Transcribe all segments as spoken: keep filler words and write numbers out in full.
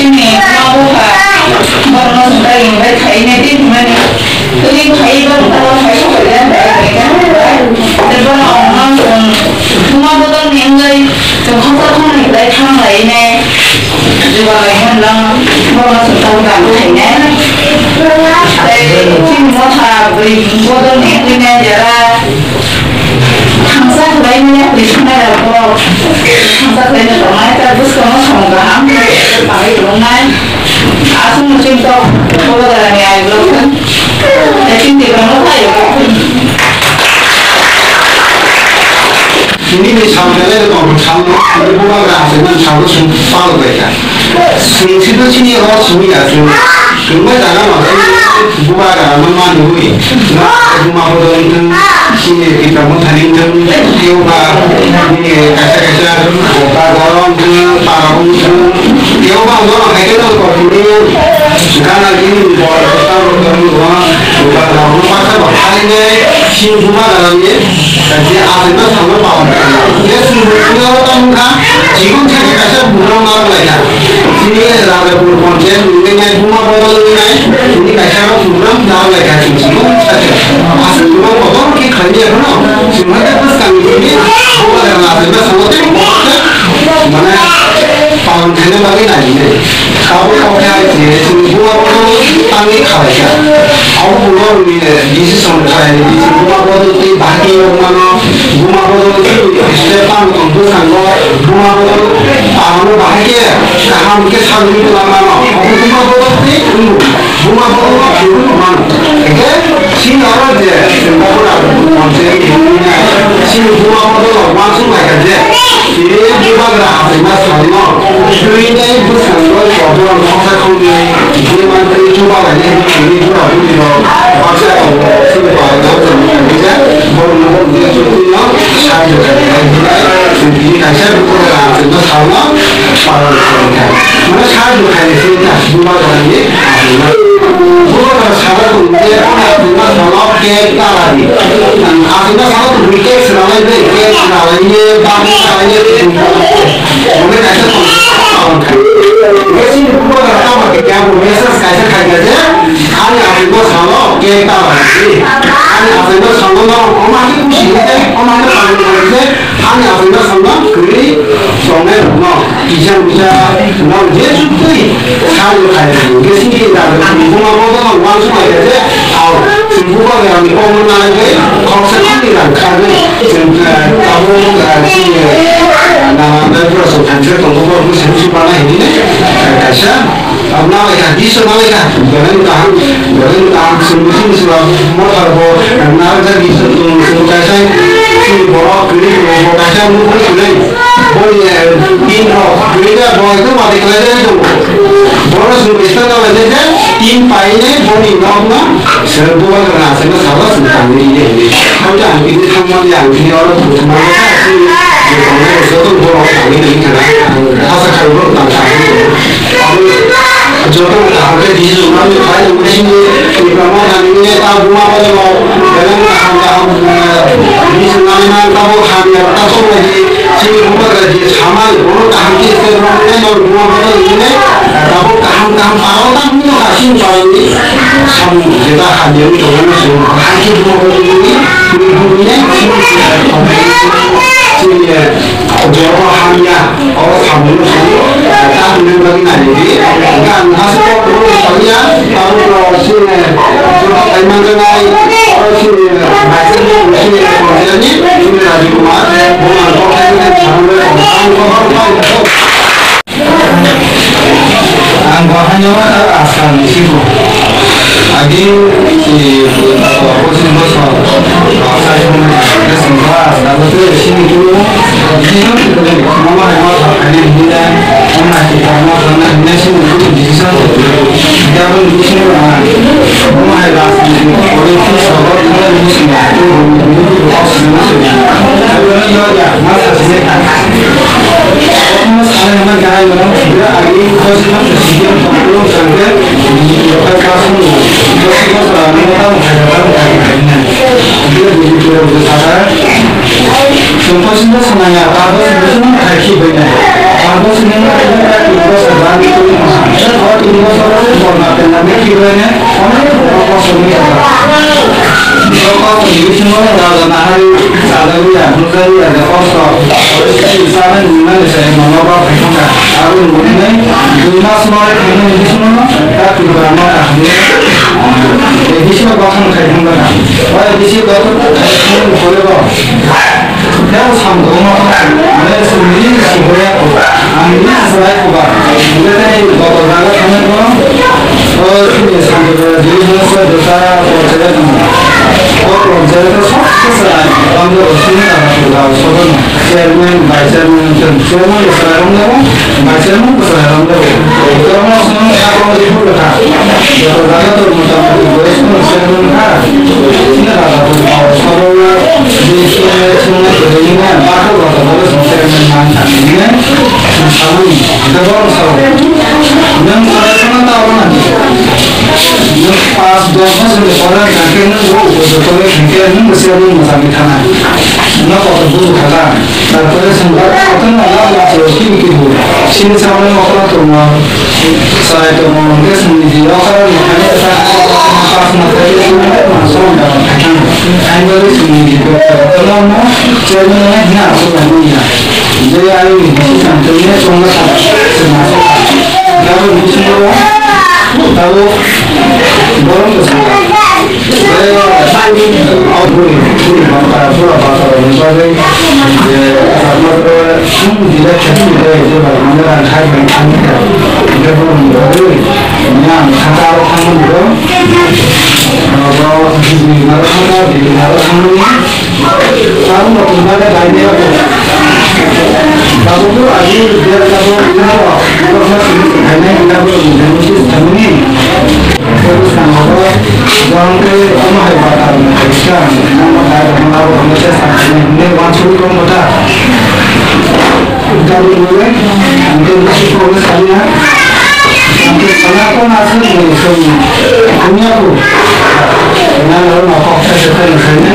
Chini ma bupha borokno swngchar bai khainai tei hwnmani twi khai borok borok khai sohor ya bai khainai. Tei bono ang mang chwng thuma bodol ni wngwi chwng khorsa khornwi bai thang lainai. Jugalai hwnlang borokno swngchar bai khainai. Tei chini motha bwrwi bodol ni wngwi nai jera. Thangsa khlaimani yakni thangnairokbo thangsa khlaina tongnai, ta bwskango samung kaham khe tangwi tongnai. Aswk muchungtok Bubagrani aibolokthung. Tei chini Tiprano khlai. Nini ni samung belai rok tong salno, ani Bubagra hachwk nang salno chwng palok bai kha. Chwng sito chini oro simi ya chwng. Chwng bai jaga no, Bubagra no manwi. Buma bodol wngthung, chini Tipra Motha ni wngthung, tei ba nini kaisa kaisa Bogor wngthung, Para wngthung, tei ba wngthung, hai khe no kok ni gana gini bor kota wngthung, Bubagra no paksa ba hai ne, chini Bubagra ni je aswk no salno palok kha. Je chini Bubagra wngkha, chikon theke kaisa Bubagra ma wnglaikha. Chini Rajapur Panchayat nungwi nai Buma bodol wngwi nai, chini kaisa rok program da lai ka chini chini sa khe. Aswk program bodol khe khlai ya no. Chini ma ta bwskang ni chini Buma da na ta na sa te mane palon khaina bagwi nai ne. Kabo kok khe ai chini chini Buma bodol tangwi khlai ka. Abo Buma ni decision khlai ni chini Buma bodol tei bahai yok mano. Buma bodol tei step tang tong bwskango Buma bodol ano bahai khe kaham khe sagwi tongma mano. Buma bodol tei wng Buma bodol tei wng mano. Khe chini oro je chwng bodol rok monse wngwi nai. Chini Buma bodol rok uansuk lai kha je tini Bubagra hachwkma salno twi tei bwskango bodol khoksa khoknwi je mantri chuba lainai tini bura buri rok baksa tongo. Chini borok no chwng kha kisa borok no borok je chwng twi no sahajyo khlai hinai chwng tini kaisa Bubagra hachwkma salno palon khlai kha. Mane sahajyo khlai se ta Bubagra ni hachwkma. Bubagra sara tong je ani hachwkma salno cake ta radi. Hachwkma salno tong cake swnam lai bai cake swnam lai ye bagwi swnam lai ye. Mane kaisa tong palon khlai. Chini Bubagra tamo khe kebo message kaisa khai kha je ani hachwkma salno cake ta radi. Ani hachwkma salno no omo khe kusi khe omo khe palon khlai khe. Ani aswk na samna kwrwi tongnai rokno kisa misa no je chuktwi sal khai rw khe sini da buma bodo no uansuk lai kha je au chwng bubagrani kokno nai khe khoroksa khoroknwi rang kharwi chwng tabuk chini nana dai pura chwng thansa tongo borokno simi si bana hinwi kaisa. Ang nalaikha, Iswr nalaikha, belai no kaham, belai no kaham, chwng bwswk bwswk rok mothar bo narwkjak Iswr tongo, chwng kaisa chini borok kwrwi tongo, bo kaisa nukung kwrwi, boni, eh, tin rok kwrwi da, bo ekdom mati kwlai jagwi tongo. Bono chwng bwswk nalaijak khe tin painai boni nokno chwng bubagrano aswkno salo chwng tangwi rw ya hinwi. Hwnkhe ang tini thangmani, ang tini oro buthumani kha, chini joto borok tangwi rw kha na, ang asa khai borok tang tangwi tongo. Joto kaham khe decision nani phai wngwi sini Tipra Motha ni ta buma bai no belai kaham kaham decision nani man tabuk hamya ta tong lai di sini bubagra je samai bono kaham khe step rok nai no buma bai no nai tabuk kaham kaham parao ta mino ka sini parao ni samung jeta hamya wngwi tongo na sini hai khe buma bai no nai sini buma ni sini sini Joto hamya, oro samungno song, ta hwnwi bagwi nai di. Hwnkhe ang aswk kok rw saliya, tabukno chini joto phai manjaknai, oro chini Maisingni, chini Ponchayatni, chini Rajiv Kumar, bo ang kok khainai samungno song, ang kok khainai. Ang bo haino aswk ni siko. Agi, eh, pochin bosor, baksa song, song ba, sabo to sini tu, bini no tu, mama hai ma thang ani hinda, mama hai ma thang ani hinda sini tu, bisa tu. Ya pun di sini, ah, mama hai la sini, ore tu sabo tu sini, tu, tu, tu, tu, sini, sini. Tapi orang yo ya, masa sini kan. Abo sini na kini ka tin bosor ba ni tuli maha. O tin bosor o borma penna ni kiroi ne onek borok kosto ni jaga. Borok kosto ni bisingo raja nahari, chajagwi ya, nukjagwi ya, je kosto. Oro sini sana ni nani sai mama ba phaikha. Abo ni muknai dui mas no khaina ni bisingo no ta Tripura no kaham ni. A D C o gothan khai thang ba. O A D C o gothan khai thang ni pore bo. Kebo samung tongma mane chwngni sibaya ko, ang ni chwrai ko ba. Hingke tei boto jaga thangwi no, o chini samung tongma jili no se dota porjaya tongo. O porjaya to sob se chwrai, tamjak o chini jaga ko ga sobo no. Chairman, vice chairman, chairman bo chwrai romjago, vice chairman bo chwrai romjago. Kwbangma chwng yago riphu rwkha. Joto jaga to motamoti boyes no chairman kha. Chini jaga to sobo. Bini swngnai, swngnai kwrwini na, bakho kotor no chwng chairman man thang hwnwi chwng sanani. Hwnkhe bohrok sao, nwng kotor phano ta abo nani. Nwng pash dos bosor ni pore hwnkhe nwng bo upojukto wngkhe nwng bo chairman mwchangwi thanai. Nwng kotor buju kha ta. Tarpore chwng kotor no lab lab chwng kibu kibu. Chini chamani okra tongo. Chwrai tongo, hwnkhe chwngni di o karon no khaina ta pass no khaina chwngno ma song da khaina. Finally chwngni di o karon no chairman no hina aswk khaina ya. Je ani bisi samtwini chwngno sa chwngno aswk kha. Tabuk bisingo tabuk borok bwskango. Tabuk bo ani bera tabuk ina bo, ina bo sini kainai ina bo ina bo sini thamuni. Tabuk sangha bo jong tei omo hai bata rwna kaisa, nang bo dai rwna bo omo se sakani hwnwi wansugwi tong bo ta. Tabuk bo le, ang tei bisi problem saliya. Ang tei sana ko na se ni song dunia ko. Na na na kok sa se sa ni sa ni.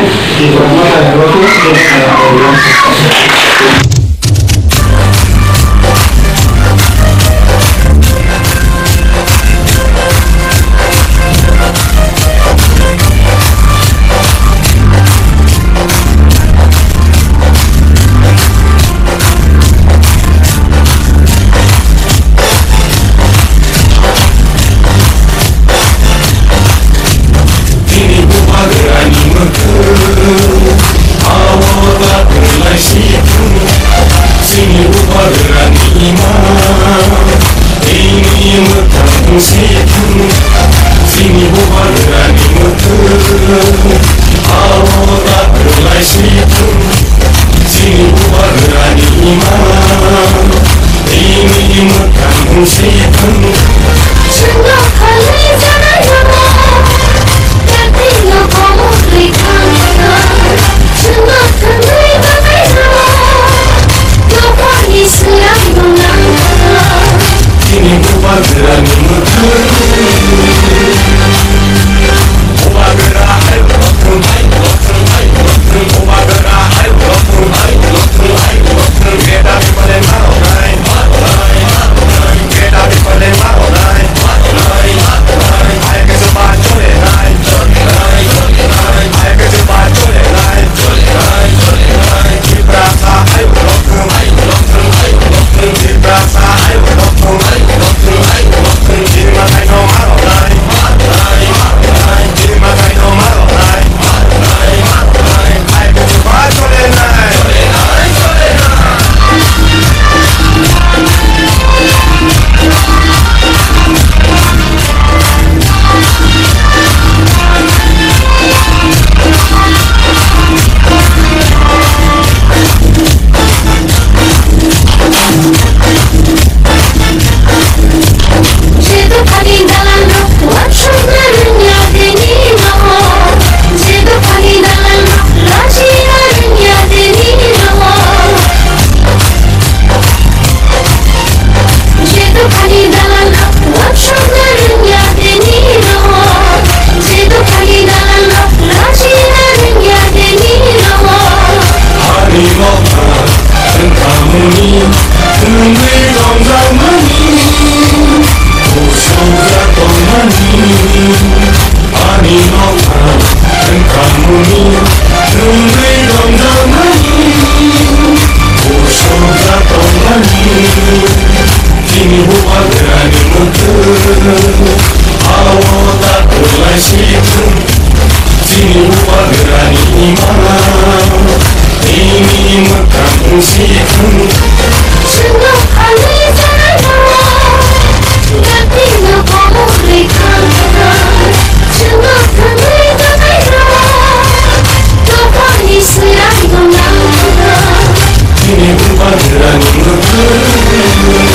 Chini bubagrani mwkhwng, abo ta kwrwlai si thung. Chini bubagrani imang, bini mwkhang si thung. Chini bubagrani mwkhwng, abo ta kwrwlai si thung. Chini bubagrani imang, bini mwkhang si thung. Chwngno khalwi janai rwo, yakni no komo twi thangkha. Chwngno thangwi banai rwo, dophani swrang no nangkha. Chini bubagrani mwkhwng. Wngwi tongjakmani, kuchukjak tongmani, ani nokha wngkhamuni, wngwi tongjakmani, kuchukjak tongmani, chini bubagrani mwkhwtwng, abo ta kwlai si thung. Chini bubagrani imana, nini mwkhang si thung. Chwngno khalwi janairok, jatino komorwi khanai. Chwngno khalwi janairok, dophani swrangno nangnai. Chini bubagrani mwkhwtwng.